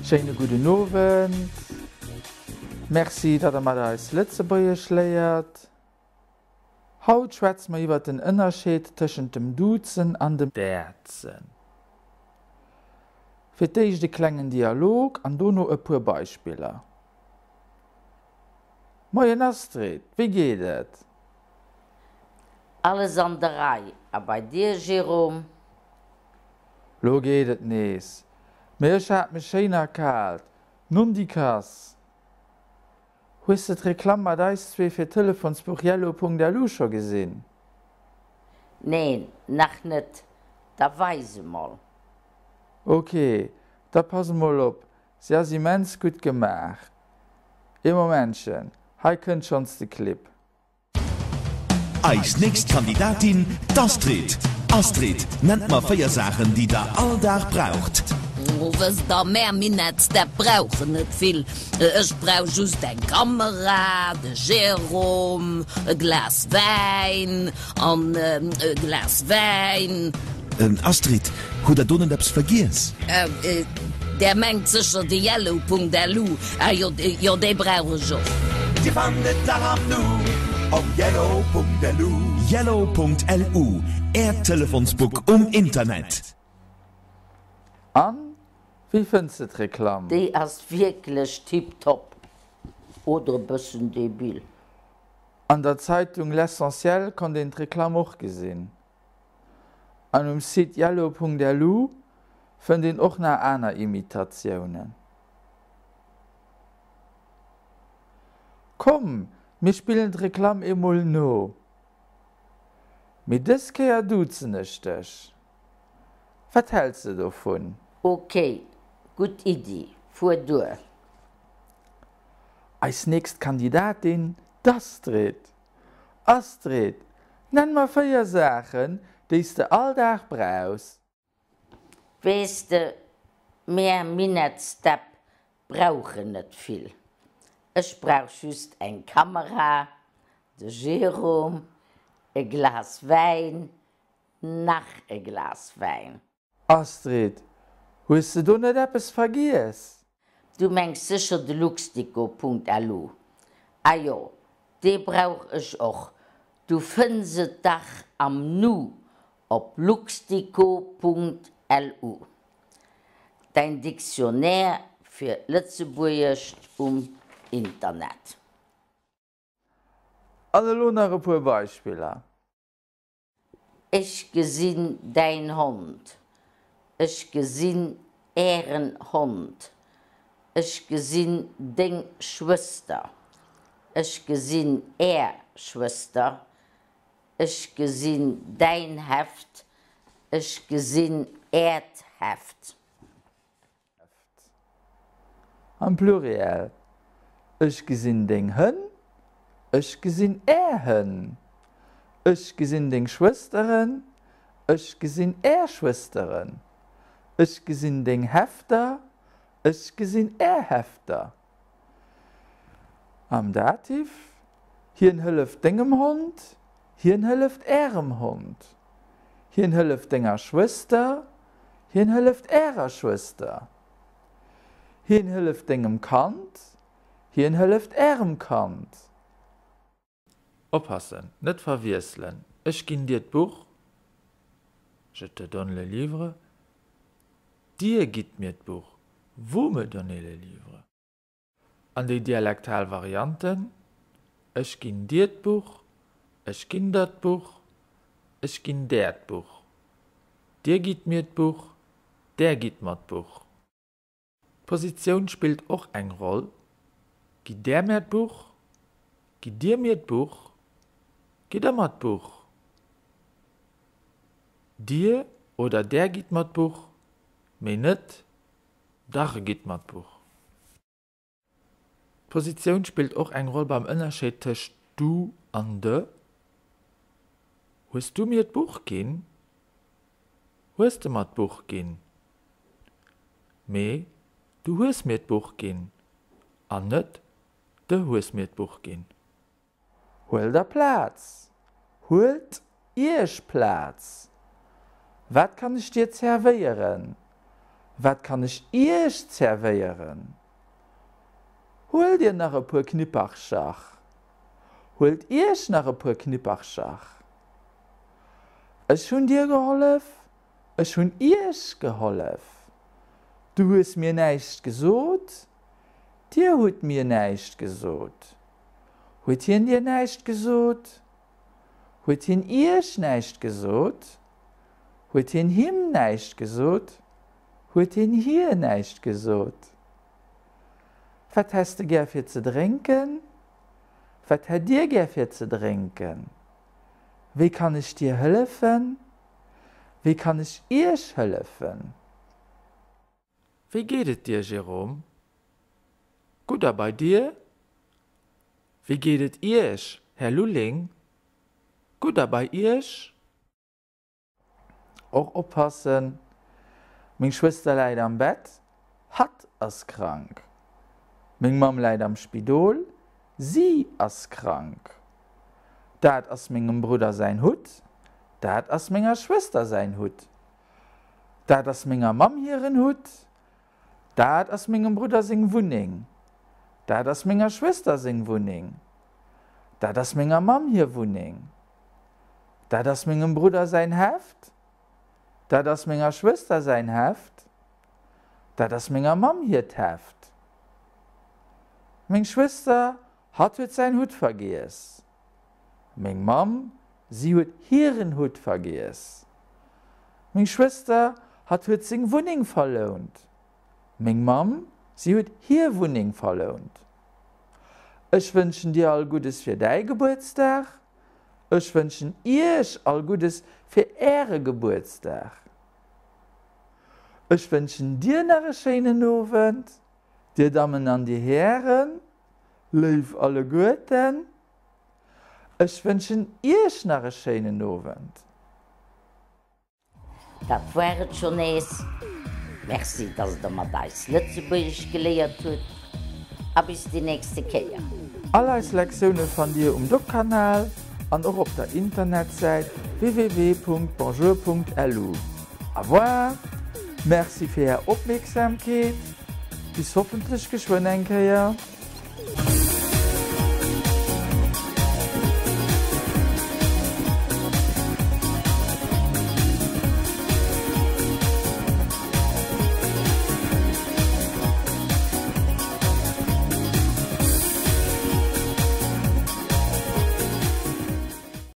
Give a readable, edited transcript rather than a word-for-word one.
Schéine gudden Owend. Merci, datt der mat eis Lëtzebuergesch léiert. Haut schwätze mer iwwer den Ënnerscheed tëschent dem Duzen an dem Däerzen. Fir d'éischt e klengen Dialog an dono e puer Beispiller. Moien Astrid, wéi geet et? Alles an der Rei, a bei dir Jérôme? Lo geet et nees, mee ech hat mech schéin erkaalt, Nondikass! Hues de d'Reklamm mat eis zwee fir d'Telefonsbuch Yellow.lu scho gesinn? Neen, nach net, da weis emol. Ok, da pass emol op, Se ass immens gutt gemaach. Ee Momentchen, hei kënnt schonns de Clip. Eis nächst Kandidatin, d'Astrid. Astrid, nennt mer 4 Saachen, déi der all Dag braucht. Oh, wësst der, mär Minettsdäpp brauchen net vill. Ech brauch just eng Kamera, de Jérôme, e Glas Wäin an e Glas Wäin. Astrid, Hutt der do net eppes vergiess? Der mengt sécher de Yellow.lu. Ah jo, jo, dee brauch ech och. Dir fannt et dach am Nu op yellow.lu. Yellow.lu, Äert Telefonsbook um Internet. An, wéi fënns de d'Reklamm? Déi ass wierklech tiptop. Oder e bëssen debil. An der Zeitung L'Essentiel konnt een d'Reklamm och gesinn. An um Site yellow.lu fënnt een och nach aner Imitatiounen. Komm, mir spillen d'Reklamm eemol no. Mee dës Kéier duzen ech dech. Wat häls de dovun? Ok, gutt Iddi, fuer duer. Eis nächst Kandidatin, d'Astrid. Astrid, nenn mer 4 Saachen, déi s de all Dag brauchs. Weess de, mär Minettsdäpp brauchen net vill. Ech brauch just eng Kamera, de Jérôme, e Glas Wäin, nach e Glas Wäin. Astrid, hues de do net eppes vergiess? Du mengs sécher de Luxdico.lu. Ah jo, dee brauch ech och. Du fënns et dach am Nu op luxdico.lu. Däin Dictionnaire fir d'Lëtzebuergescht um Internet. An elo nach e puer Beispiller. Ech gesinn däin Hond. Ech gesinn ären Hond. Ech gesinn deng Schwëster. Ech gesinn är Schwëster. Ech gesinn däin Heft. Ech gesinn äert Heft. Heft. Am Pluriel, Ech gesinn deng Hënn. Ech gesinn är Hënn. Ech gesinn deng Schwësteren. Ech gesinn är Schwësteren. Ech gesinn deng Hefter. Ech gesinn är Hefter. Am Dativ, Hien hëlleft dengem Hond. Hien hëlleft ärem Hond. Hien hëlleft denger Schwëster. Hien hëlleft ärer Schwëster. Hien hëlleft dengem Kand. Hien hëlleft ärem Kand. Oppassen, net verwiesselen, Ech ginn dir d'Buch, Je te donne le livre, Dir gitt mir d'Buch, Vous me donnez le livre. An déi dialektal Varianten, Ech ginn dir d'Buch, ech ginn der d'Buch, ech ginn där d'Buch, dir gitt mir d'Buch, där gitt mer d'Buch. D'Positioun spillt och eng Roll, Gitt där mär d'Buch, gitt dir mir d'Buch, gitt der mer d'Buch, dir oder där gitt mer d'Buch, mee net Dach gitt mer d'Buch. D'Positioun spillt och eng Roll beim Ënnerscheed tëscht du an de. Hues du mir d'Buch ginn? Hues de mer d'Buch ginn? Mee du hues mir d'Buch ginn an net de hues mir d'Buch ginn. Huel der Plaz! Huelt Iech Plaz! Wat kann ech dir zerwéieren? Wat kann ech Iech zerwéieren? Huel dir nach e puer Knippercher. Huelt Iech nach e puer Knippercher. Ech hunn dir gehollef. Ech hunn Iech gehollef. Du hues mir näischt gesot. Dir hutt mir näischt gesot. Huet hien dir näischt gesot? Huet hien Iech näischt gesot? Huet hien him näischt gesot? Huet hien hir näischt gesot? Wat häss de gär fir ze drénken? Wat hätt Dir gär fir ze drénken? Wéi kann ech dir hëllefen? Wéi kann ech Iech hëllefen? Wéi geet et dir, Jérôme? Gutt, a bei dir? Wéi geet et Iech, Här Lulling? Gutt, a bei Iech? Och oppassen, Meng Schwëster läit am Bett, hatt ass krank. Meng Mamm läit am Spidol, si ass krank. Dat ass mengem Brudder säin Hutt, dat ass menger Schwëster säin Hutt. Dat ass menger Mamm hiren Hutt, dat ass mengem Brudder seng Wunneng, dat ass menger Schwëster seng Wunneng, dat ass menger Mamm hir Wunneng. Dat ass mengem Brudder säin Heft. Dat ass menger Schwëster säin Heft. Dat ass menger Mamm hiert Heft. Meng Schwëster, hatt huet säin Hutt vergiess. Meng Mamm, si huet hiren Hutt vergiess. Meng Schwëster, hatt huet seng Wunneng verlount. Meng Mamm, si huet hir Wunneng verlount. Ech wënschen dir all Guddes fir däi Gebuertsdag. Ech wënschen iech all Guddes fir äre Gebuertsdag. Ech wënschen dir nach e schéinen Owend, dir Dammen an dir Hären, léif alleguerten. Ech wënschen iech nach e schéinen Owend. Dat war et scho nees. Merci, dass der mat eis Lëtzebuergesch geléiert hutt a bis déi nächste Kéier. All eis Lektioune fannt Dir um Doc-Kanal an och op der Internetsäit www.bonjour.lu. Au revoir, Merci fir Är Opmierksamkeet, bis hoffentlech geschwënn eng Kéier.